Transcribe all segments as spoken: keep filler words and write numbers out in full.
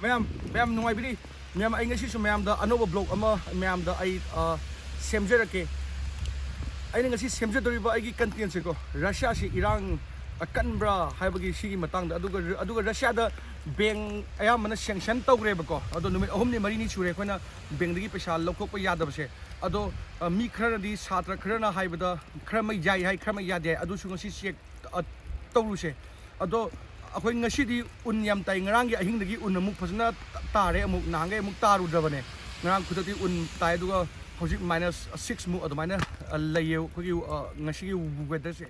ꯃꯌꯥꯝ, ꯃꯌꯥꯝ ꯅꯨꯡꯉꯥꯏꯕꯤꯔꯤ? ꯃꯌꯥꯝ, ꯑꯩ ꯉꯁꯤꯁꯨ ꯃꯌꯥꯝꯗ ꯑꯅꯧꯕ ꯕ꯭ꯂꯣꯒ ꯑꯃ ꯃꯌꯥꯝꯗ ꯑꯩ, ꯑ, ꯁꯦꯝꯖꯔꯛꯀꯦ꯫ ꯑꯩꯅ ꯉꯁꯤ ꯁꯦꯝꯖꯗꯣꯔꯤꯕ ꯑꯩꯒꯤ ꯀꯟꯇꯦꯟꯁꯦꯀꯣ, ꯔꯁꯤꯌꯥꯁꯤ ꯏꯔꯥꯡ ꯑꯀꯟꯕ꯭ꯔꯥ ꯍꯥꯏꯕꯒꯤ ꯁꯤꯒꯤ ꯃꯇꯥꯡꯗ, ꯑꯗꯨꯒ, ꯑꯗꯨꯒ ꯔꯁꯤꯌꯥꯗ ꯕꯦꯡ ꯑꯌꯥꯝꯕꯅ ꯁꯦꯡꯁꯟ ꯇꯧꯈ꯭ꯔꯦꯕꯀꯣ꯫ ꯑꯗꯣ ꯅꯨꯃꯤꯠ ꯑꯍꯨꯝꯅꯤ ꯃꯔꯤꯅꯤ ꯁꯨꯔꯦ ꯑꯩꯈꯣꯏꯅ ꯕꯦꯡꯗꯒꯤ ꯄꯩꯁꯥ ꯂꯧꯊꯣꯛꯄ ꯌꯥꯗꯕꯁꯦ꯫ ꯑꯗꯣ, ꯑ, ꯃꯤ ꯈꯔꯅꯗꯤ, ꯁꯥꯇ꯭ꯔ ꯈꯔꯅ ꯍꯥꯏꯕꯗ, ꯈꯔ ꯃꯩ ꯌꯥꯏ ꯍꯥꯏ, ꯈꯔ ꯃꯩ ꯌꯥꯗꯦ ꯍꯥꯏ꯫ ꯑꯗꯨꯁꯨ ꯉꯁꯤ ꯆꯦꯛ, ꯑ, ꯇꯧꯔꯨꯁꯦ꯫ ꯑꯗꯣ ꯑꯩꯈꯣꯏ ꯉꯁꯤꯗꯤ ꯎꯟ ꯌꯥꯝ ꯇꯥꯏ, ꯉꯔꯥꯡꯒꯤ ꯑꯍꯤꯡꯗꯒꯤ ꯎꯟ ꯑꯃꯨꯛ ꯐꯖꯅ ꯇꯥꯔꯦ, ꯑꯃꯨꯛ ꯅꯍꯥꯟꯈꯩ ꯑꯃꯨꯛ ꯇꯥꯔꯨꯗ꯭ꯔꯕꯅꯦ꯫ ꯉꯔꯥꯡ ꯈꯨꯗꯛꯇꯤ ꯎꯟ ꯇꯥꯏ, ꯑꯗꯨꯒ ꯍꯧꯖꯤꯛ ꯃꯥꯏꯅꯁ ꯁꯤꯛꯁ ꯃꯨꯛ ꯑꯗꯨꯃꯥꯏꯅ, ꯑ, ꯂꯩꯌꯦ ꯑꯩꯈꯣꯏꯒꯤ, ꯑ, ꯉꯁꯤꯒꯤ ꯋꯦꯗꯔꯁꯦ꯫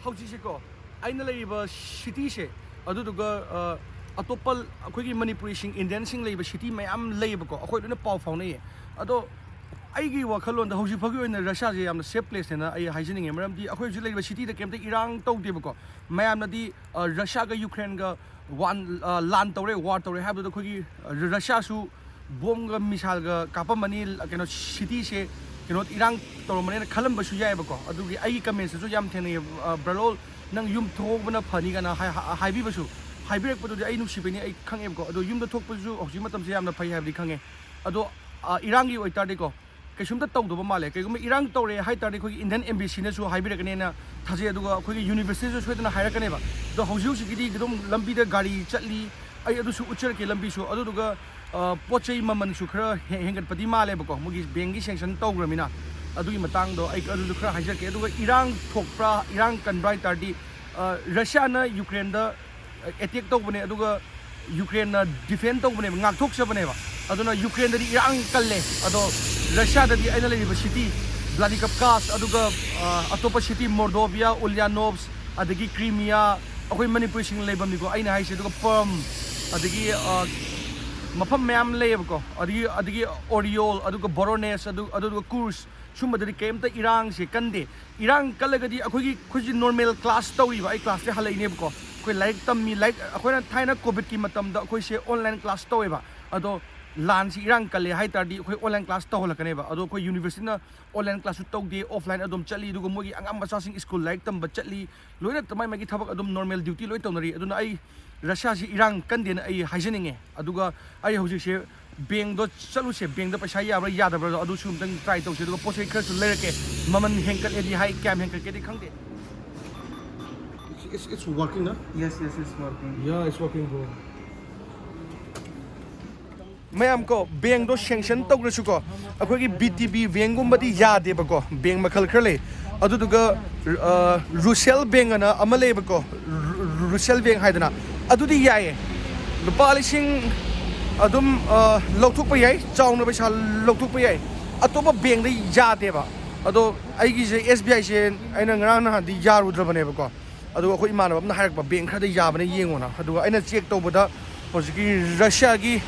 ꯍꯧꯖꯤꯛꯁꯦꯀꯣ, ꯑꯩꯅ ꯂꯩꯔꯤꯕ ꯁꯤꯇꯤꯁꯦ, ꯑꯗꯨꯗꯨꯒ, ꯑ, ꯑꯇꯣꯞꯄ ꯑꯩꯈꯣꯏꯒꯤ ꯃꯅꯤꯄꯨꯔꯤꯁꯤꯡ, ꯏꯟꯗꯤꯌꯟꯁꯤꯡ ꯂꯩꯕ ꯁꯤꯇꯤ ꯃꯌꯥꯝ ꯂꯩꯌꯦꯕꯀꯣ, ꯑꯩꯈꯣꯏ ꯂꯣꯏꯅ ꯄꯥꯎ ꯐꯥꯎꯅꯩꯌꯦ꯫ ꯑꯗꯣ ꯑꯩꯒꯤ ꯋꯥꯈꯜꯂꯣꯟꯗ ꯍꯧꯖꯤꯛ ꯐꯥꯎꯒꯤ ꯑꯣꯏꯅ ꯔꯁꯤꯌꯥꯁꯦ ꯌꯥꯝꯅ ꯁꯦꯐ ꯄ꯭ꯂꯦꯁꯅꯦꯅ ꯑꯩ ꯍꯥꯏꯖꯅꯤꯡꯉꯦ꯫ ꯃꯔꯝꯗꯤ ꯑꯩꯈꯣꯏ ꯍꯧꯖꯤꯛ ꯂꯩꯔꯤꯕ ꯁꯤꯇꯤꯗ ꯀꯩꯝꯇ ꯏꯔꯥꯡ ꯇꯧꯗꯦꯕꯀꯣ꯫ ꯃꯌꯥꯝꯅꯗꯤ, ꯑ, ꯔꯁꯤꯌꯥꯒ ꯌꯨꯀ꯭ꯔꯦꯟꯒ ꯋꯥꯟ, ꯑ, ꯂꯥꯟ ꯇꯧꯔꯦ, ꯋꯥꯔ ꯇꯧꯔꯦ ꯍꯥꯏꯕꯗꯨꯗ ꯑꯩꯈꯣꯏꯒꯤ, ꯑ, ꯔꯁꯤꯌꯥꯁꯨ ꯕꯣꯝꯒ ꯃꯤꯁꯥꯏꯜꯒ ꯀꯥꯞꯄꯝꯃꯅꯤ, ꯀꯩꯅꯣ, ꯁꯤꯇꯤꯁꯦ ꯀꯩꯅꯣ, ꯏꯔꯥꯡ ꯇꯧꯔꯝꯃꯅꯤꯅ ꯈꯜꯂꯝꯕꯁꯨ ꯌꯥꯏꯑꯕꯀꯣ꯫ ꯑꯗꯨꯒꯤ ꯑꯩꯒꯤ ꯀꯃꯦꯟꯁꯇꯁꯨ ꯌꯥꯝ ꯊꯦꯡꯅꯩꯌꯦ, ꯑ, "ꯕ꯭ꯔꯂꯣꯜ, ꯅꯪ ꯌꯨꯝ ꯊꯣꯛꯍꯧꯕꯅ ꯐꯅꯤ" ꯀꯥꯏꯅ ꯍꯥꯏ-, ꯍꯥꯏꯕꯤꯕꯁꯨ, ꯍꯥꯏꯕꯤꯔꯛꯄꯗꯨꯗꯤ ꯑꯩ ꯅꯨꯡꯁꯤꯕꯩꯅꯤ, ꯑꯩ ꯈꯪꯉꯦꯕꯀꯣ꯫ ꯑꯗꯣ ꯌꯨꯝꯗ ꯊꯣꯛꯄꯁꯨ ꯍꯧꯖꯤꯛ ꯃꯇꯝꯁꯦ ꯌꯥꯝꯅ ꯐꯩ ꯍꯥꯏꯕꯗꯤ ꯈꯪꯉꯦ꯫ ꯑꯗꯣ, ꯑ, ꯏꯔꯥꯡꯒꯤ ꯑꯣꯏꯇꯥꯔꯗꯤꯀꯣ, ꯀꯩꯁꯨꯝꯇ ꯇꯧꯗꯕ ꯃꯥꯜꯂꯦ꯫ ꯀꯩꯒꯨꯝꯕ ꯏꯔꯥꯡ ꯇꯧꯔꯦ ꯍꯥꯏ ꯇꯥꯔꯗꯤ ꯑꯩꯈꯣꯏꯒꯤ ꯏꯟꯗꯤꯌꯟ ꯑꯦꯝꯕꯦꯁꯤꯅꯁꯨ ꯍꯥꯏꯕꯤꯔꯛꯀꯅꯦꯅ ꯊꯥꯖꯩ, ꯑꯗꯨꯒ ꯑꯩꯈꯣꯏꯒꯤ ꯌꯨꯅꯤꯚꯔꯁꯤꯇꯤꯁꯨ ꯁꯣꯏꯗꯅ ꯍꯥꯏꯔꯛꯀꯅꯦꯕ꯫ ꯑꯗꯣ ꯍꯧꯖꯤꯛ ꯍꯧꯖꯤꯛꯀꯤꯗꯤ ꯑꯗꯨꯝ ꯂꯝꯕꯤꯗ ꯒꯥꯔꯤ ꯆꯠꯂꯤ, ꯑꯩ ꯑꯗꯨꯁꯨ ꯎꯠꯆꯔꯛꯀꯦ ꯂꯝꯕꯤꯁꯨ꯫ ꯑꯗꯨꯗꯨꯒ, ꯑ, ꯄꯣꯠ ꯆꯩ ꯃꯃꯜꯁꯨ ꯈꯔ ꯍꯦ-, ꯍꯦꯟꯒꯠꯄꯗꯤ ꯃꯥꯜꯂꯦꯕꯀꯣ, ꯃꯣꯏꯒꯤ ꯕꯦꯡꯒꯤ ꯁꯦꯡꯁꯟ ꯇꯧꯈ꯭ꯔꯃꯤꯅ꯫ ꯑꯗꯨꯒꯤ ꯃꯇꯥꯡꯗꯣ ꯑꯩ ꯑꯗꯨꯁꯨ ꯈꯔ ꯍꯥꯏꯖꯔꯛꯀꯦ꯫ ꯑꯗꯨꯒ ꯏꯔꯥꯡ ꯊꯣꯛꯄ꯭ꯔꯥ, ꯏꯔꯥꯡ ꯀꯟꯕ꯭ꯔꯥ ꯍꯥꯏ ꯇꯥꯔꯗꯤ, ꯑ, ꯔꯁꯤꯌꯥꯅ ꯌꯨꯀ꯭ꯔꯦꯟꯗ ꯑꯦꯇꯦꯛ ꯇꯧꯕꯅꯦ, ꯑꯗꯨꯒ ꯌꯨꯀ꯭ꯔꯦꯟꯅ ꯗꯤꯐꯦꯟ ꯇꯧꯕꯅꯦꯕ, ꯉꯥꯛꯊꯣꯛꯆꯕꯅꯦꯕ꯫ ꯑꯗꯨꯅ ꯌꯨꯀ꯭ꯔꯦꯟꯗꯗꯤ ꯏꯔꯥꯡ ꯀꯜꯂꯦ, ꯑꯗꯣ ꯔꯁꯤꯌꯥꯗꯗꯤ ꯑꯩꯅ ꯂꯩꯔꯤꯕ ꯁꯤꯇꯤ ꯕ꯭ꯂꯥꯗꯤꯀꯞꯀꯥꯁ, ꯑꯗꯨꯒ, ꯑ, ꯑꯇꯣꯞꯄ ꯁꯤꯇꯤ ꯃꯣꯔꯗꯣꯚꯤꯌꯥ, ꯎꯂꯤꯌꯥꯅꯣꯚꯁ, ꯑꯗꯒꯤ ꯀ꯭ꯔꯤꯃꯤꯌꯥ, ꯑꯩꯈꯣꯏ ꯃꯅꯤꯄꯨꯔꯤꯁꯤꯡ ꯂꯩꯐꯝꯅꯤꯀꯣ ꯑꯩꯅ ꯍꯥꯏꯁꯦ, ꯑꯗꯨꯒ ꯄꯔꯝ, ꯑꯗꯒꯤ, ꯑ, ꯃꯐꯝ ꯃꯌꯥꯝ ꯂꯩꯌꯦꯕꯀꯣ, ꯑꯗꯒꯤ, ꯑꯗꯒꯤ ꯑꯣꯔꯤꯌꯣꯜ, ꯑꯗꯨꯒ ꯕꯣꯔꯣꯅꯦꯁ, ꯑꯗꯨ, ꯑꯗꯨꯒ ꯀꯨꯔꯁ, ꯁꯨꯝꯕꯗꯗꯤ ꯀꯩꯝꯇ ꯏꯔꯥꯡꯁꯦ ꯀꯟꯗꯦ꯫ ꯏꯔꯥꯡ ꯀꯜꯂꯒꯗꯤ ꯑꯩꯈꯣꯏꯒꯤ, ꯑꯩꯈꯣꯏꯁꯦ ꯅꯣꯔꯃꯦꯜ ꯀ꯭ꯂꯥꯁ ꯇꯧꯔꯤꯕ, ꯑꯩ ꯀ꯭ꯂꯥꯁꯁꯦ ꯍꯜꯂꯛꯏꯅꯦꯕꯀꯣ꯫ ꯑꯩꯈꯣꯏ ꯂꯥꯏꯔꯤꯛ ꯇꯝꯃꯤ, ꯂꯥꯏꯔꯤꯛ, ꯑꯩꯈꯣꯏꯅ ꯊꯥꯏꯅ ꯀꯣꯚꯤꯗꯀꯤ ꯃꯇꯝꯗ ꯑꯩꯈꯣꯏꯁꯦ ꯑꯣꯟꯂꯥꯏꯟ ꯀ꯭ꯂꯥꯁ ꯇꯧꯋꯦꯕ꯫ ꯑꯗꯣ ꯂꯥꯟꯁꯤ ꯏꯔꯥꯡ ꯀꯜꯂꯦ ꯍꯥꯏ ꯇꯥꯔꯗꯤ ꯑꯩꯈꯣꯏ online class ꯇꯧꯍꯜꯂꯛꯀꯅꯦꯕ꯫ ꯑꯗꯣ ꯑꯩꯈꯣꯏ universityꯅ online classꯁꯨ ꯇꯧꯗꯦ, offline ꯑꯗꯨꯝ ꯆꯠꯂꯤ꯫ ꯑꯗꯨꯒ ꯃꯣꯏꯒꯤ ꯑꯉꯥꯡ ꯃꯆꯥꯁꯤꯡ school ꯂꯥꯏꯔꯤꯛ ꯇꯝꯕ ꯆꯠꯂꯤ, ꯂꯣꯏꯅ ꯃꯥꯏ ꯃꯥꯏꯒꯤ ꯊꯕꯛ ꯑꯗꯨꯝ normal duty ꯂꯣꯏ ꯇꯧꯅꯔꯤ꯫ ꯑꯗꯨꯅ ꯑꯩ Russiaꯁꯤ ꯏꯔꯥꯡ ꯀꯟꯗꯦꯅ ꯑꯩ ꯍꯥꯏꯖꯅꯤꯡꯉꯦ꯫ ꯑꯗꯨꯒ ꯑꯩ ꯍꯧꯖꯤꯛꯁꯦ bankꯗꯣ ꯆꯠꯂꯨꯁꯦ, bankꯗ ꯄꯩꯁꯥ ꯌꯥꯕ꯭ꯔꯥ ꯌꯥꯗꯕ꯭ꯔꯥꯗꯣ ꯑꯗꯨꯁꯨ ꯑꯝꯇꯪ try ꯇꯧꯁꯦ꯫ ꯑꯗꯨꯒ ꯄꯣꯠ ꯆꯩ ꯈꯔꯁꯨ ꯂꯩꯔꯛꯀꯦ꯫ ꯃꯃꯜ ꯍꯦꯟꯀꯠꯂꯦꯗꯤ ꯍꯥꯏ, ꯀꯌꯥꯝ ꯍꯦꯟꯀꯠꯀꯦꯗꯤ ꯈꯪꯗꯦ꯫ It's, it's, it's working, no? Yes, yes, it's working. Yeah, it's working, bro. ꯃꯌꯥꯝ ꯀꯣ, bankꯗꯣ sanction ꯇꯧꯈ꯭ꯔꯁꯨꯀꯣ, ꯑꯩꯈꯣꯏꯒꯤ B T B bankꯒꯨꯝꯕꯗꯤ ꯌꯥꯗꯦꯕꯀꯣ꯫ Bank ꯃꯈꯜ ꯈꯔ ꯂꯩ꯫ ꯑꯗꯨꯗꯨꯒ ꯑ, Rusal bank ꯑꯅ ꯑꯃ ꯂꯩꯌꯦꯕꯀꯣ, Ru-, Rusal bank ꯍꯥꯏꯗꯅ, ꯑꯗꯨꯗꯤ ꯌꯥꯏꯌꯦ꯫ ꯂꯨꯄꯥ ꯂꯤꯁꯤꯡ ꯑꯗꯨꯝ ꯑ, ꯂꯧꯊꯣꯛꯄ ꯌꯥꯏ, ꯆꯥꯎꯅ ꯄꯩꯁꯥ ꯂꯧꯊꯣꯛꯄ ꯌꯥꯏ꯫ ꯑꯇꯣꯞꯄ bankꯗ ꯌꯥꯗꯦꯕ꯫ ꯑꯗꯣ ꯑꯩꯒꯤꯁꯦ S B Iꯁꯦ ꯑꯩꯅ ꯉꯔꯥꯡ ꯅꯍꯥꯟꯗꯤ ꯌꯥꯔꯨꯗ꯭ꯔꯕꯅꯦꯕꯀꯣ꯫ ꯑꯗꯨꯒ ꯑꯩꯈꯣꯏ ꯏꯃꯥꯟꯅꯕ ꯑꯃꯅ ꯍꯥꯏꯔꯛꯄ, bank ꯈꯔꯗ ꯌꯥꯕꯅꯦ, ꯌꯦꯡꯉꯣꯅ꯫ ꯑꯗꯨꯒ ꯑꯩꯅ check ꯇꯧꯕꯗ ꯍꯧꯖꯤꯛꯀꯤ Russiaꯒꯤ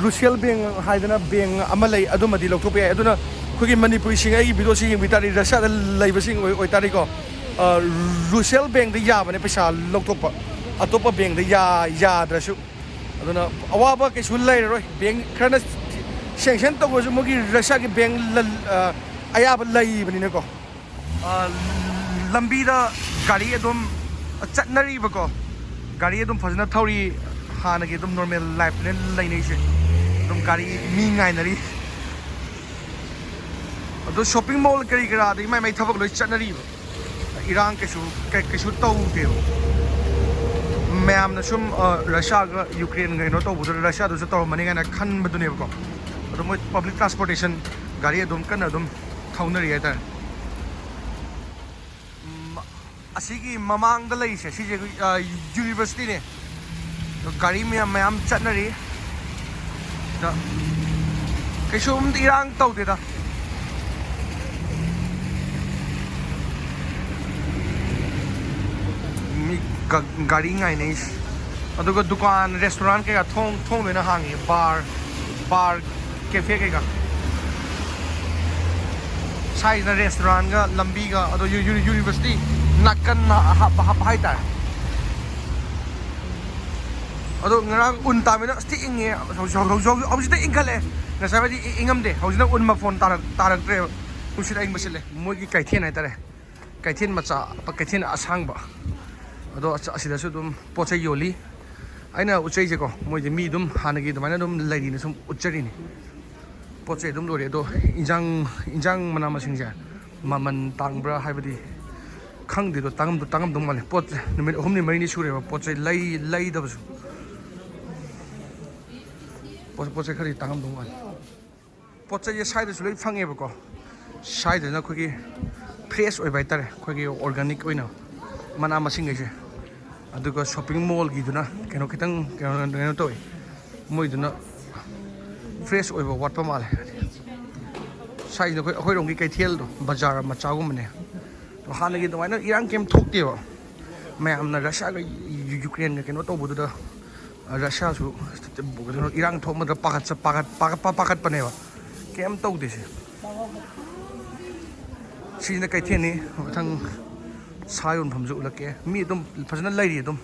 Rusal bank ꯍꯥꯏꯗꯅ bank ꯑꯃ ꯂꯩ, ꯑꯗꯨꯃꯗꯤ ꯂꯧꯊꯣꯛꯄ ꯌꯥꯏ꯫ ꯑꯗꯨꯅ ꯑꯩꯈꯣꯏꯒꯤ ꯃꯅꯤꯄꯨꯔꯤꯁꯤꯡ ꯑꯩꯒꯤ videoꯁꯤ ꯌꯦꯡꯕꯤ ꯇꯥꯔꯗꯤ, Russiaꯗ ꯂꯩꯕꯁꯤꯡ ꯑꯣꯏ, ꯑꯣꯏ ꯇꯥꯔꯗꯤꯀꯣ, ꯑ, Rusal bankꯗ ꯌꯥꯕꯅꯦ ꯄꯩꯁꯥ ꯂꯧꯊꯣꯛꯄ, ꯑꯇꯣꯞꯄ bankꯗ ꯌꯥ-, ꯌꯥꯗ꯭ꯔꯁꯨ꯫ ꯑꯗꯨꯅ ꯑꯋꯥꯕ ꯀꯩꯁꯨ ꯂꯩꯔꯔꯣꯏ꯫ Bank ꯈꯔꯅ sanction ꯇꯧꯔꯁꯨ ꯃꯣꯏꯒꯤ Russiaꯒꯤ bank ꯂ-, ꯑ, ꯑꯌꯥꯕ ꯂꯩꯕꯅꯤꯅꯀꯣ꯫ ꯑ, ꯂꯝꯕꯤꯗ ꯒꯥꯔꯤ ꯑꯗꯨꯝ ꯆꯠꯅꯔꯤꯕꯀꯣ, ꯒꯥꯔꯤ ꯑꯗꯨꯝ ꯐꯖꯅ ꯊꯧꯔꯤ꯫ ꯍꯥꯟꯅꯒꯤ ꯑꯗꯨꯝ normal lifeꯅꯦ ꯂꯩꯅꯩꯁꯦ, ꯑꯗꯨꯝ ꯒꯥꯔꯤ ꯃꯤ ꯉꯥꯏꯅꯔꯤ꯫ ꯑꯗꯣ shopping mall ꯀꯔꯤ ꯀꯔꯥꯗꯤ ꯃꯥꯏ ꯃꯥꯏ ꯊꯕꯛ ꯂꯣꯏ ꯆꯠꯅꯔꯤꯕ, ꯏꯔꯥꯡ ꯀꯩꯁꯨ, ꯀꯩ-, ꯀꯩꯁꯨ ꯇꯧꯗꯦꯕ꯫ ꯃꯌꯥꯝꯅ ꯁꯨꯝ, ꯑ, Russiaꯒ Ukraineꯒ ꯀꯩꯅꯣ ꯇꯧꯕꯗꯨꯗ Russiaꯗꯨꯁꯨ ꯇꯧꯔꯝꯃꯅꯤ ꯀꯥꯏꯅ ꯈꯟꯕꯗꯨꯅꯦꯕꯀꯣ꯫ ꯑꯗꯣ ꯃꯣꯏ public transportation ꯒꯥꯔꯤ ꯑꯗꯨꯝ ꯀꯟꯅ ꯑꯗꯨꯝ ꯊꯧꯅꯔꯤ ꯍꯥꯏꯇꯥꯔꯦ꯫ ꯎꯝ, ꯑꯁꯤꯒꯤ ꯃꯃꯥꯡꯗ ꯂꯩꯔꯤꯁꯦ, ꯁꯤꯁꯦ ꯑꯩꯈꯣꯏ, ꯑ, universityꯅꯦ꯫ ꯑꯗꯣ ꯒꯥꯔꯤ ꯃꯌꯥꯝ, ꯃꯌꯥꯝ ꯆꯠꯅꯔꯤ꯫ ꯁꯤꯗ ꯀꯩꯁꯨꯝꯇ ꯏꯔꯥꯡ ꯇꯧꯗꯦꯗ꯫ ꯃꯤ ꯒ-, ꯒꯥꯔꯤ ꯉꯥꯏꯅꯩꯁꯦ꯫ ꯑꯗꯨꯒ ꯗꯨꯀꯥꯟ, restaurant ꯀꯩꯀꯥ ꯊꯣꯡ, ꯊꯣꯡ ꯂꯣꯏꯅ ꯍꯥꯡꯉꯤ꯫ Bar, bar, cafe ꯀꯩꯀꯥ꯫ ꯁꯥꯏꯁꯤꯅ restaurantꯒ ꯂꯝꯕꯤꯒ, ꯑꯗꯣ ꯌꯨ-, ꯌꯨ-, university ꯅꯥꯀꯟ ꯍꯥꯞꯄ, ꯍꯥꯞꯄ ꯍꯥꯏꯇꯥꯔꯦ꯫ ꯑꯗꯣ ꯉꯔꯥꯡ ꯎꯟ ꯇꯥꯕꯅꯤꯅ ꯑꯁ ꯊꯤ ꯏꯪꯉꯦ꯫ ꯍꯧꯖꯤꯛ, ꯍꯧꯖꯤꯛ, ꯍꯧꯖꯤꯛ, ꯍꯧꯖꯤꯛꯇꯤ ꯏꯪꯈꯠꯂꯦ꯫ ꯉꯁꯥꯏꯋꯥꯏꯗꯤ ꯏ-, ꯏꯪꯉꯝꯗꯦ꯫ ꯍꯧꯖꯤꯛꯅ ꯎꯟ ꯃꯐꯣꯟ ꯇꯥꯔꯛ-, ꯇꯥꯔꯛꯇ꯭ꯔꯦꯕ꯫ ꯅꯨꯡꯁꯤꯠ ꯑꯏꯪꯕ ꯁꯤꯠꯂꯦ꯫ ꯃꯣꯏꯒꯤ ꯀꯩꯊꯦꯜ ꯍꯥꯏꯇꯥꯔꯦ꯫ ꯀꯩꯊꯦꯜ ꯃꯆꯥ, ꯀꯩꯊꯦꯜ ꯑꯁꯥꯡꯕ꯫ ꯑꯗꯣ ꯑꯁ-, ꯑꯁꯤꯗꯁꯨ ꯑꯗꯨꯝ ꯄꯣꯠ ꯆꯩ ꯌꯣꯜꯂꯤ꯫ ꯑꯩꯅ ꯎꯠꯆꯩꯁꯦꯀꯣ, ꯃꯣꯏꯗꯤ ꯃꯤ ꯑꯗꯨꯝ ꯍꯥꯟꯅꯒꯤ ꯑꯗꯨꯃꯥꯏꯅ ꯑꯗꯨꯝ ꯂꯩꯔꯤꯅ ꯁꯨꯝ ꯎꯠꯆꯔꯤꯅꯤ꯫ ꯄꯣꯠ ꯆꯩ ꯑꯗꯨꯝ ꯂꯣꯏꯔꯦ꯫ ꯑꯗꯣ ꯏꯟꯖꯥꯡ, ꯏꯟꯖꯥꯡ ꯃꯅꯥ ꯃꯁꯤꯡꯁꯦ ꯃꯃꯜ ꯇꯥꯡꯕ꯭ꯔꯥ ꯍꯥꯏꯕꯗꯤ ꯈꯪꯗꯦ꯫ ꯑꯗꯣ ꯇꯥꯡꯉꯝꯗꯣ-, ꯇꯥꯡꯉꯝꯗꯧ ꯃꯥꯜꯂꯦ꯫ ꯄꯣꯠ ꯅꯨꯃꯤꯠ ꯑꯍꯨꯝꯅꯤ ꯃꯔꯤꯅꯤ ꯁꯨꯔꯦꯕ ꯄꯣꯠ ꯆꯩ ꯂꯩ-, ꯂꯩꯗꯕꯁꯨ꯫ ꯄꯣꯠ, ꯄꯣꯠ ꯆꯩ ꯈꯔꯗꯤ ꯇꯥꯡꯉꯝꯗꯧ ꯃꯥꯜꯂꯦ꯫ ꯄꯣꯠ ꯆꯩꯁꯦ ꯁ꯭ꯋꯥꯏꯗꯁꯨ ꯂꯣꯏ ꯐꯪꯉꯦꯕꯀꯣ꯫ ꯁ꯭ꯋꯥꯏꯗꯅ ꯑꯩꯈꯣꯏꯒꯤ fresh ꯑꯣꯏꯕ ꯍꯥꯏꯇꯥꯔꯦ, ꯑꯩꯈꯣꯏꯒꯤ organic ꯑꯣꯏꯅ ꯃꯅꯥ ꯃꯁꯤꯡꯈꯩꯁꯦ꯫ ꯑꯗꯨꯒ shopping mallꯒꯤꯗꯨꯅ ꯀꯩꯅꯣ ꯈꯤꯇꯪ ꯀꯩꯅꯣ, ꯀꯩꯅꯣ ꯇꯧꯋꯤ, ꯃꯣꯏꯗꯨꯅ fresh ꯑꯣꯏꯕ ꯋꯥꯠꯄ ꯃꯥꯜꯂꯦ꯫ ꯁ꯭ꯋꯥꯏꯁꯤꯅ ꯑꯩꯈꯣꯏ, ꯑꯩꯈꯣꯏꯔꯣꯝꯒꯤ ꯀꯩꯊꯦꯜꯗꯣ, ꯕꯖꯥꯔ ꯃꯆꯥꯒꯨꯝꯕꯅꯦ꯫ ꯑꯗꯣ ꯍꯥꯟꯅꯒꯤ ꯑꯗꯨꯃꯥꯏꯅ ꯏꯔꯥꯡ ꯀꯩꯝ ꯊꯣꯛꯇꯦꯕ꯫ ꯃꯌꯥꯝꯅ ꯔꯁꯤꯌꯥꯒ ꯌꯨ-, ꯌꯨꯀ꯭ꯔꯦꯟꯒ ꯀꯩꯅꯣ ꯇꯧꯕꯗꯨꯗ ꯔꯁꯤꯌꯥꯁꯨ ꯀꯩꯅꯣ ꯏꯔꯥꯡ ꯊꯣꯛꯃꯗ꯭ꯔ ꯄꯥꯈꯠꯆ-, ꯄꯥꯈꯠ-, ꯄꯥꯈꯠꯄ-, ꯄꯥꯈꯠꯄꯅꯦꯕ꯫ ꯀꯩꯝ ꯇꯧꯗꯦ ꯁꯤ꯫ ꯁꯤꯁꯤꯅ ꯀꯩꯊꯦꯜꯅꯤ꯫ ꯃꯊꯪ ꯁꯥ ꯌꯣꯟꯐꯝꯁꯨ ꯎꯠꯂꯛꯀꯦ꯫ ꯃꯤ ꯑꯗꯨꯝ ꯐꯖꯅ ꯂꯩꯔꯤ ꯑꯗꯨꯝ꯫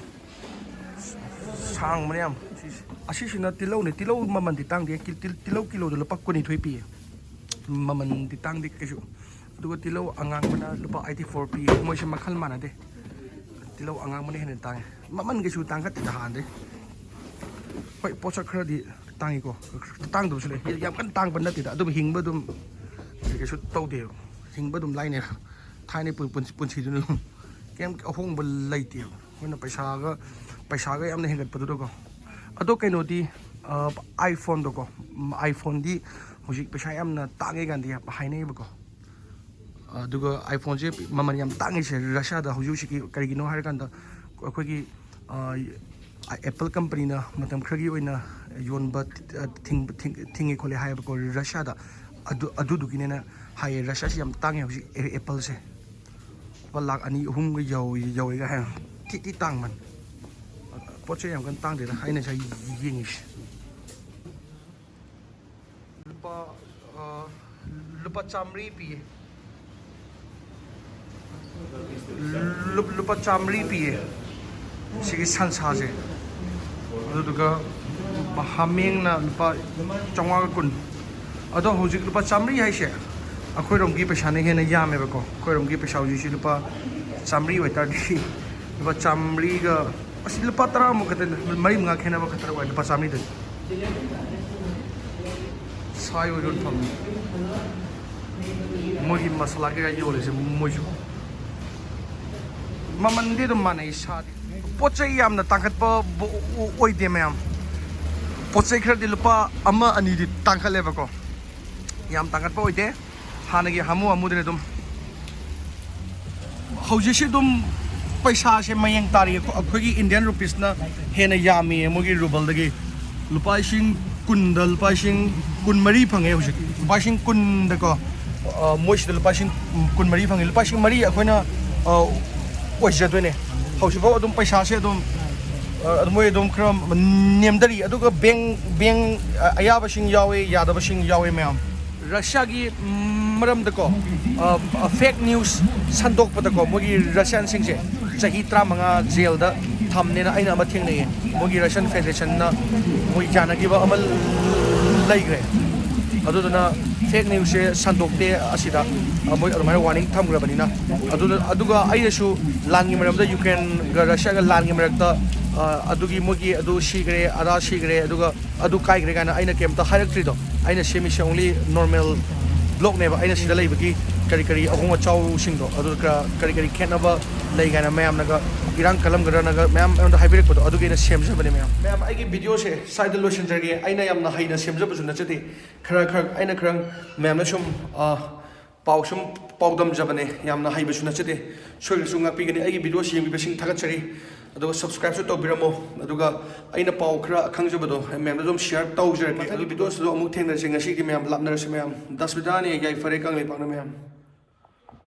ꯁꯥꯡꯕꯅꯦ ꯌꯥꯝ꯫ ꯁꯤꯁꯦ꯫ ꯑꯁꯤꯁꯤꯅ ꯇꯤꯜꯍꯧꯅꯦ꯫ ꯇꯤꯜꯍꯧ ꯃꯃꯜꯗꯤ ꯇꯥꯡꯗꯦ꯫ ꯀꯤꯜ-, ꯇꯤꯜ-, ꯇꯤꯜꯍꯧ ꯀꯤꯂꯣꯗ ꯂꯨꯄꯥ ꯀꯨꯟꯅꯤꯊꯣꯏ ꯄꯤꯌꯦ꯫ ꯃꯃꯜꯗꯤ ꯇꯥꯡꯗꯦ ꯀꯩꯁꯨ꯫ ꯑꯗꯨꯒ ꯇꯤꯜꯍꯧ ꯑꯉꯥꯡꯕꯅ ꯂꯨꯄꯥ eighty four ꯄꯤꯌꯦ꯫ ꯃꯣꯏꯁꯦ ꯃꯈꯜ ꯃꯥꯟꯅꯗꯦ꯫ ꯇꯤꯜꯍꯧ ꯑꯉꯥꯡꯕꯅ ꯍꯦꯟꯅ ꯇꯥꯡꯉꯦ꯫ ꯃꯃꯜ ꯀꯩꯁꯨ ꯇꯥꯡꯈꯠꯇꯦꯗ ꯍꯥꯟꯅꯗꯩ꯫ ꯍꯣꯏ, ꯄꯣꯠꯁꯛ ꯈꯔꯗꯤ ꯇꯥꯡꯉꯤꯀꯣ꯫ ꯇꯥꯡꯗꯕꯁꯨ ꯂꯩ꯫ ꯌꯥꯝ ꯀꯟꯅ ꯇꯥꯡꯕ ꯅꯠꯇꯦꯗ꯫ ꯑꯗꯨꯕꯨ ꯍꯤꯡꯕ ꯑꯗꯨꯝ ꯀꯩꯁꯨ ꯇꯧꯗꯦꯕ꯫ ꯍꯤꯡꯕ ꯑꯗꯨꯝ ꯂꯥꯏꯅꯩ꯫ ꯊꯥꯏꯅ ꯄꯨꯟ-, ꯄꯨꯟ-, ꯄꯨꯟꯁꯤꯗꯨꯅ ꯑꯗꯨꯝ ꯀꯩꯝ ꯑꯍꯣꯡꯕ ꯂꯩꯇꯦꯕ꯫ ꯑꯩꯈꯣꯏꯅ ꯄꯩꯁꯥꯒ, ꯄꯩꯁꯥꯒ ꯌꯥꯝꯅ ꯍꯦꯟꯒꯠꯄꯗꯨꯗꯀꯣ꯫ ꯑꯗꯣ ꯀꯩꯅꯣꯗꯤ, ꯑ, iPhoneꯗꯣꯀꯣ, ꯎꯝ, iPhoneꯗꯤ ꯍꯧꯖꯤꯛ ꯄꯩꯁꯥ ꯌꯥꯝꯅ ꯇꯥꯡꯉꯦ ꯀꯥꯟꯗꯤ ꯌꯥꯝ ꯍꯥꯏꯅꯩꯌꯦꯕꯀꯣ꯫ ꯑꯗꯨꯒ iPhoneꯁꯦ ꯃꯃꯜ ꯌꯥꯝ ꯇꯥꯡꯉꯤꯁꯦ ꯔꯁꯤꯌꯥꯗ ꯍꯧꯖꯤꯛ ꯍꯧꯖꯤꯛꯀꯤ, ꯀꯔꯤꯒꯤꯅꯣ ꯍꯥꯏꯔꯀꯥꯟꯗ ꯑꯩꯈꯣꯏꯒꯤ, ꯑ, Apple companyꯅ ꯃꯇꯝ ꯈꯔꯒꯤ ꯑꯣꯏꯅ ꯌꯣꯟꯕ, ꯑ, ꯊꯤꯡ-, ꯊꯤꯡ-, ꯊꯤꯡꯉꯦ ꯈꯣꯠꯂꯦ ꯍꯥꯏꯌꯦꯕꯀꯣ ꯔꯁꯤꯌꯥꯗ꯫ ꯑꯗꯨ, ꯑꯗꯨꯗꯨꯒꯤꯅꯦꯅ ꯍꯥꯏꯌꯦ꯫ ꯔꯁꯤꯌꯥꯁꯤ ꯌꯥꯝ ꯇꯥꯡꯉꯦ ꯍꯧꯖꯤꯛ ꯑꯦ-, Appleꯁꯦ꯫ ꯂꯨꯄꯥ ꯂꯥꯛ ꯑꯅꯤ ꯑꯍꯨꯝꯒ ꯌꯧ-, ꯌꯧꯋꯦꯒ ꯍꯥꯏ꯫ ꯊꯤ, ꯊꯤ ꯇꯥꯡꯃꯟ꯫ ꯄꯣꯠ ꯆꯩ ꯌꯥꯝ ꯀꯟꯅ ꯇꯥꯡꯗꯦꯗ ꯑꯩꯅ ꯉꯁꯥꯏ ꯌꯦꯡꯉꯤꯁꯦ꯫ ꯂꯨꯄꯥ, ꯑ, ꯂꯨꯄꯥ ꯆꯥꯝꯃꯔꯤ ꯄꯤꯌꯦ꯫ ꯂꯨꯞ-, ꯂꯨꯄꯥ ꯆꯥꯝꯃꯔꯤ ꯄꯤꯌꯦ ꯁꯤꯒꯤ ꯁꯟꯁꯥꯁꯦ꯫ ꯑꯗꯨꯗꯨꯒ ꯍꯥꯃꯦꯡꯅ ꯂꯨꯄꯥ ꯆꯥꯝꯃꯉꯥꯒ ꯀꯨꯟ꯫ ꯑꯗꯣ ꯍꯧꯖꯤꯛ ꯂꯨꯄꯥ ꯆꯥꯝꯃꯔꯤ ꯍꯥꯏꯁꯦ ꯑꯩꯈꯣꯏꯔꯣꯝꯒꯤ ꯄꯩꯁꯥꯅ ꯍꯦꯟꯅ ꯌꯥꯝꯃꯦꯕꯀꯣ꯫ ꯑꯩꯈꯣꯏꯔꯣꯝꯒꯤ ꯄꯩꯁꯥ ꯍꯧꯖꯤꯛꯁꯤ ꯂꯨꯄꯥ ꯆꯥꯝꯃꯔꯤ ꯑꯣꯏꯇꯥꯔꯗꯤ, ꯂꯨꯄꯥ ꯆꯥꯝꯃꯔꯤꯒ, ꯑꯁꯤ ꯂꯨꯄꯥ ꯇꯔꯥꯃꯨꯛ ꯈꯛꯇꯅꯤ, ꯃꯔꯤ ꯃꯉꯥ ꯈꯦꯠꯅꯕ ꯈꯛꯇ ꯑꯣꯏ ꯂꯨꯄꯥ ꯆꯥꯝꯃꯔꯤꯗꯗꯤ꯫ ꯁꯥ ꯌꯣꯟꯐꯝ꯫ ꯃꯣꯏꯒꯤ ꯃꯁꯥꯂꯥ ꯀꯩꯀꯥ ꯌꯣꯜꯂꯤꯁꯦ ꯃꯣꯏꯁꯨ꯫ ꯃꯃꯟꯗꯤ ꯑꯗꯨꯝ ꯃꯥꯟꯅꯩ ꯁꯥꯗꯤ꯫ ꯄꯣꯠ ꯆꯩ ꯌꯥꯝꯅ ꯇꯥꯡꯈꯠꯄ ꯕꯣ-, ꯑꯣ-, ꯑꯣꯏꯗꯦ ꯃꯌꯥꯝ꯫ ꯄꯣꯠ ꯆꯩ ꯈꯔꯗꯤ ꯂꯨꯄꯥ ꯑꯃ ꯑꯅꯤꯗꯤ ꯇꯥꯡꯈꯠꯂꯦꯕꯀꯣ꯫ ꯌꯥꯝ ꯇꯥꯡꯈꯠꯄ ꯑꯣꯏꯗꯦ꯫ ꯍꯥꯟꯅꯒꯤ ꯍꯥꯃꯨ ꯍꯥꯃꯨꯗꯨꯅ ꯑꯗꯨꯝ꯫ ꯍꯧꯖꯤꯛꯁꯤ ꯑꯗꯨꯝ ꯄꯩꯁꯥꯁꯦ ꯃꯌꯦꯡ ꯇꯥꯔꯤ꯫ ꯑꯩꯈꯣꯏꯒꯤ Indian rupeesꯅ ꯍꯦꯟꯅ ꯌꯥꯝꯃꯤꯌꯦ ꯃꯣꯏꯒꯤ ruble ꯗꯒꯤ꯫ ꯂꯨꯄꯥ ꯂꯤꯁꯤꯡ ꯀꯨꯟꯗ ꯂꯨꯄꯥ ꯂꯤꯁꯤꯡ ꯀꯨꯟꯃꯔꯤ ꯐꯪꯉꯦ ꯍꯧꯖꯤꯛ꯫ ꯂꯨꯄꯥ ꯂꯤꯁꯤꯡ ꯀꯨꯟꯗꯀꯣ, ꯑ, ꯃꯣꯏꯁꯤꯗ ꯂꯨꯄꯥ ꯂꯤꯁꯤꯡ ꯀꯨꯟꯃꯔꯤ ꯐꯪꯉꯦ꯫ ꯂꯨꯄꯥ ꯂꯤꯁꯤꯡ ꯃꯔꯤ ꯑꯩꯈꯣꯏꯅ, ꯑ, ꯑꯣꯏꯖꯗꯣꯏꯅꯦ꯫ ꯍꯧꯖꯤꯛꯐꯥꯎ ꯑꯗꯨꯝ ꯄꯩꯁꯥꯁꯦ ꯑꯗꯨꯝ, ꯑ, ꯑꯗꯨꯝ ꯃꯣꯏ ꯑꯗꯨꯝ ꯈꯔ ꯅꯦꯝꯊꯔꯤ꯫ ꯑꯗꯨꯒ bank, bank, ꯑ, ꯑꯌꯥꯕꯁꯤꯡ ꯌꯥꯎꯋꯦ, ꯌꯥꯗꯕꯁꯤꯡ ꯌꯥꯎꯋꯦ ꯃꯌꯥꯝ꯫ ꯔꯁꯤꯌꯥꯒꯤ ꯃꯔꯝꯗꯀꯣ, ꯑ, fake news ꯁꯟꯗꯣꯛꯄꯗꯀꯣ, ꯃꯣꯏꯒꯤ Russianꯁꯤꯡꯁꯦ ꯆꯍꯤ ꯇꯔꯥꯃꯉꯥ jailꯗ ꯊꯝꯅꯦꯅ ꯑꯩꯅ ꯑꯃ ꯊꯦꯡꯅꯩꯌꯦ꯫ ꯃꯣꯏꯒꯤ Russian Federationꯅ ꯃꯣꯏ ꯌꯥꯅꯈꯤꯕ ꯑꯃ ꯂꯩꯈ꯭ꯔꯦ꯫ ꯑꯗꯨꯗꯨꯅ fake newsꯁꯦ ꯁꯟꯗꯣꯛꯇꯦ ꯑꯁꯤꯗ, ꯑ, ꯃꯣꯏ ꯑꯗꯨꯃꯥꯏꯅ warning ꯊꯝꯈ꯭ꯔꯕꯅꯤꯅ꯫ ꯑꯗꯨꯅ, ꯑꯗꯨꯒ ꯑꯩꯅꯁꯨ ꯂꯥꯟꯒꯤ ꯃꯔꯝꯗ, Ukraineꯒ Russiaꯒ ꯂꯥꯟꯒꯤ ꯃꯔꯛꯇ, ꯑ, ꯑꯗꯨꯒꯤ ꯃꯣꯏꯒꯤ ꯑꯗꯨ ꯁꯤꯈ꯭ꯔꯦ, ꯑꯗꯥ ꯁꯤꯈ꯭ꯔꯦ, ꯑꯗꯨꯒ ꯑꯗꯨ ꯀꯥꯏꯈ꯭ꯔꯦ ꯀꯥꯏꯅ ꯑꯩꯅ ꯀꯩꯝꯇ ꯍꯥꯏꯔꯛꯇ꯭ꯔꯤꯗꯣ꯫ ꯑꯩꯅ ꯁꯦꯝꯃꯤꯁꯦ only normal vlogꯅꯦꯕ꯫ ꯑꯩꯅ ꯁꯤꯗ ꯂꯩꯕꯒꯤ ꯀꯔꯤ ꯀꯔꯤ ꯑꯍꯣꯡ ꯑꯆꯥꯎꯁꯤꯡꯗꯣ, ꯑꯗꯨ ꯀ-, ꯀꯔꯤ ꯀꯔꯤ ꯈꯦꯠꯅꯕ ꯂꯩ ꯀꯥꯏꯅ ꯃꯌꯥꯝꯅꯒ ꯏꯔꯥꯡ ꯀꯜꯂꯝꯒꯗ꯭ꯔꯅꯒ ꯃꯌꯥꯝ ꯑꯩꯉꯣꯟꯗ ꯍꯥꯏꯕꯤꯔꯛꯄꯗꯣ, ꯑꯗꯨꯒꯤ ꯑꯩꯅ ꯁꯦꯝꯖꯕꯅꯦ ꯃꯌꯥꯝ꯫ ꯃꯌꯥꯝ, ꯑꯩꯒꯤ videoꯁꯦ ꯁ꯭ꯋꯥꯏꯗ ꯂꯣꯏꯁꯤꯟꯖꯔꯒꯦ꯫ ꯑꯩꯅ ꯌꯥꯝꯅ ꯍꯩꯅ ꯁꯦꯝꯖꯕꯁꯨ ꯅꯠꯆꯗꯦ꯫ ꯈꯔ ꯈꯔ ꯑꯩꯅ ꯈꯔ ꯃꯌꯥꯝꯅ ꯁꯨꯝ, ꯑ, ꯄꯥꯎ ꯁꯨꯝ ꯄꯥꯎꯗꯝꯖꯕꯅꯦ, ꯌꯥꯝꯅ ꯍꯩꯕꯁꯨ ꯅꯠꯆꯗꯦ꯫ ꯁꯣꯏꯔꯁꯨ ꯉꯥꯛꯄꯤꯒꯅꯤ꯫ ꯑꯩꯒꯤ videoꯁꯤ ꯌꯦꯡꯕꯤꯕꯁꯤꯡ ꯊꯥꯒꯠꯆꯔꯤ꯫ ꯑꯗꯨꯒ subscribeꯁꯨ ꯇꯧꯕꯤꯔꯝꯃꯣ꯫ ꯑꯗꯨꯒ ꯑꯩꯅ ꯄꯥꯎ ꯈꯔ ꯈꯪꯖꯕꯗꯣ ꯃꯌꯥꯝꯗ ꯑꯗꯨꯝ share ꯇꯧꯖꯔꯛꯀꯦ꯫ ꯃꯊꯪꯒꯤ videoꯁꯤꯗ ꯑꯃꯨꯛ ꯊꯦꯡꯅꯔꯁꯤ꯫ ꯉꯁꯤꯒꯤꯗꯤ ꯃꯌꯥꯝ ꯂꯥꯞꯅꯔꯁꯤ ꯃꯌꯥꯝ꯫ ꯗꯁꯕꯤꯗꯥꯅꯤ, ꯌꯥꯏꯐꯔꯦ ꯀꯪꯂꯩꯄꯥꯛꯅ ꯃꯌꯥꯝ꯫